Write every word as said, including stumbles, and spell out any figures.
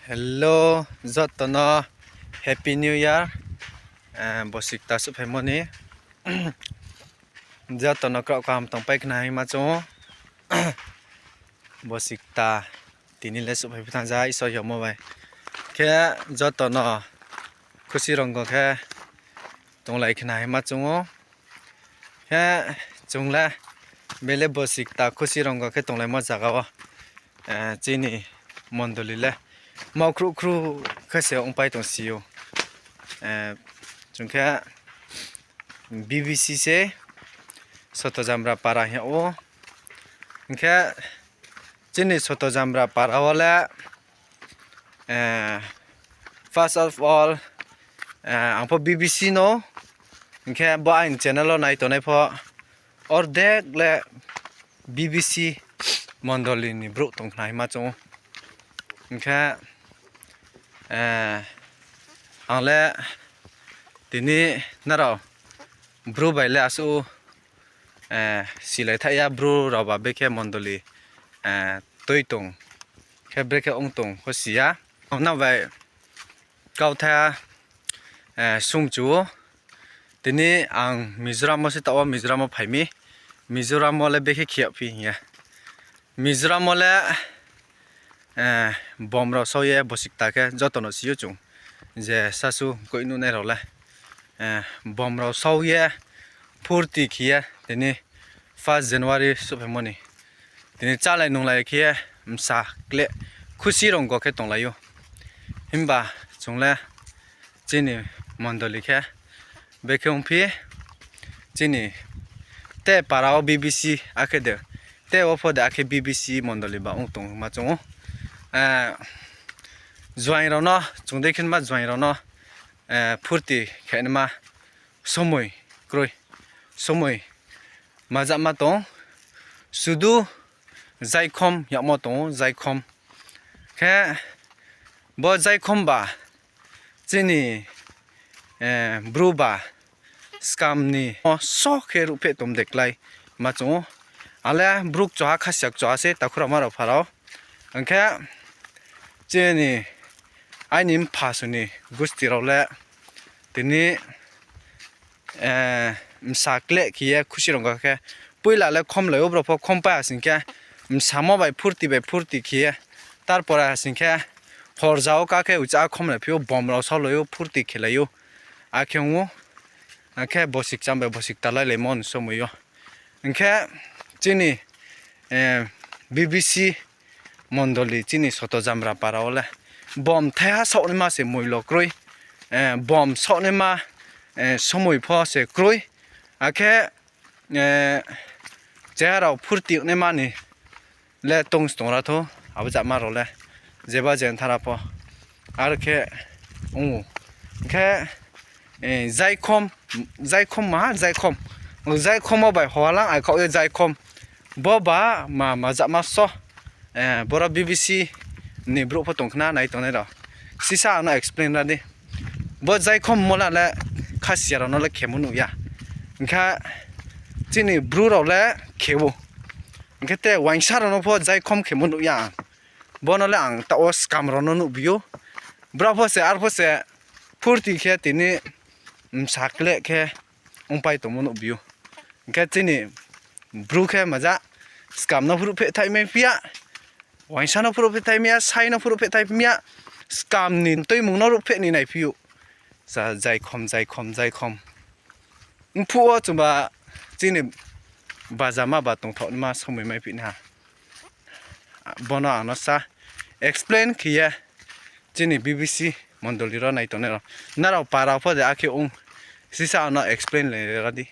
Hello, joto no Happy New Year. Bosi kta souhphaimo ni joto no kraoh kaham tongpai khna hima choung ou. Bosi kta tini le souhphai phi thanng ja Isor yagmo bai. Khe joto no khusi rong khe tonglai khna hima choung ou. Khe chung le bele bosi kta khusi rong khe tonglaimo zaga wo chini mondoli le maukhruh khruh khe se ongpai tong si ou. Chung khe B B C se Soto Jamra para hing yag ou. Hing khe chini Soto Jamra para wo le first of all, ang pho B B C no, hing khe bo aini channel wo nai tongnai pho ordek le B B C mondoli ni brouh tong khna hima choung ou. Hing khe ang le tini nrao bru bai le asuh silai thaih ya, bru rao ba brekhe mondoli tui tong khe brekhe ong tong pho si ya. Nrao bai kauthai sungchu ou. Tini ang Mizoram wo se taoh wo Mizoram wo phai mi. Mizoram wo le brekhe khe yagphi hing ye. Mizoram wo le bom rao sau ye bosi kta khe joto no si ou chung. Je sasu koih nuhnai rao le bom rao sau ye phurti khe ye tini first January souhphaimo ni tini chálai nunglai khe ye msa kleh khusi rong khe tonglai ou. Himba chung le chini mondoli khe brekhe ongphi chini te para wo B B C akhe de, te wo pho de akhe B B C mondoli ba ong tong ma choung ou. Juaing rao no, chung dei khe ma juaing rao no phurti khe naima somoi kroi, somoi majama tong, sudu jaikhom yagmo tong ou, jaikhom. Khe bo jaikhom ba chini bru ba skam ni o so khe ruhpheh tong de klái ma choung ou. Ale bru kchoha khasiya kchoha se takhu rao ma rao pha rao. Hing khe chini aini mpha su ni gusti rao le tini msa kleh khe ye khusi rong khe poila le khomlai ou, brao pho khompai ha sing khe msamo bai phurti bai phurti khe ye, tarpore ha sing khe horja wo ka khe ucha khomlai phi ou, bom rao saulai ou, phurti khelai ou, akhe ong ou. Akhe bosi kcham bai bosi kta lailaimo ni somoi yo. Hing khe chini B B C mondoli chini Soto Jamra para wo le bom thaiha saohnaima se moilo kroi, bom saohnaima somoi pho se kroi. Akhe cheha rao phurti ongnaima ni le tong se tong ra thou, abo jama rao le jeba je nthara pho. Ar khe ong ou. Khe jaikhom, jaikhom maha, jaikhom. Jaikhom wo bai hoalang ai khaoh ye jaikhom. Bo ba ma, majama so. Boro B B C ni brouh pho tong khna nai tongnai rao. Sisa ano explain ra di. Bo jaikhom mo la le khasiya rao no le khemo nuh ya. Hing khe chini bru rao le khe ou. Hing khe te uaingsa rao no pho jaikhom khemo nuh ya. Bo no le ang taoh wo skam rao no nuhbi ou. Brao pho se, ar pho se phurti khe tini msa kleh khe ongpai tongmo nuhbi ou. Hing khe chini bru khe maja skam no phruh pheh thai mai phi ya, uaingsa no phruh pheh thai mai ya, sai no phruh pheh thai mai ya, skam ni tuimung no ruhpheh ni naiphi ou. Jaikhom, jaikhom, jaikhom. Mphuh wo chungba chini bajama ba tongthaoh naima somoi mai phi na. Bo no ang no sa explain khe ye chini B B C mondoli rao nai tongnai rao. Nrao para pho de akhe ong, sisa ano explain le ra di.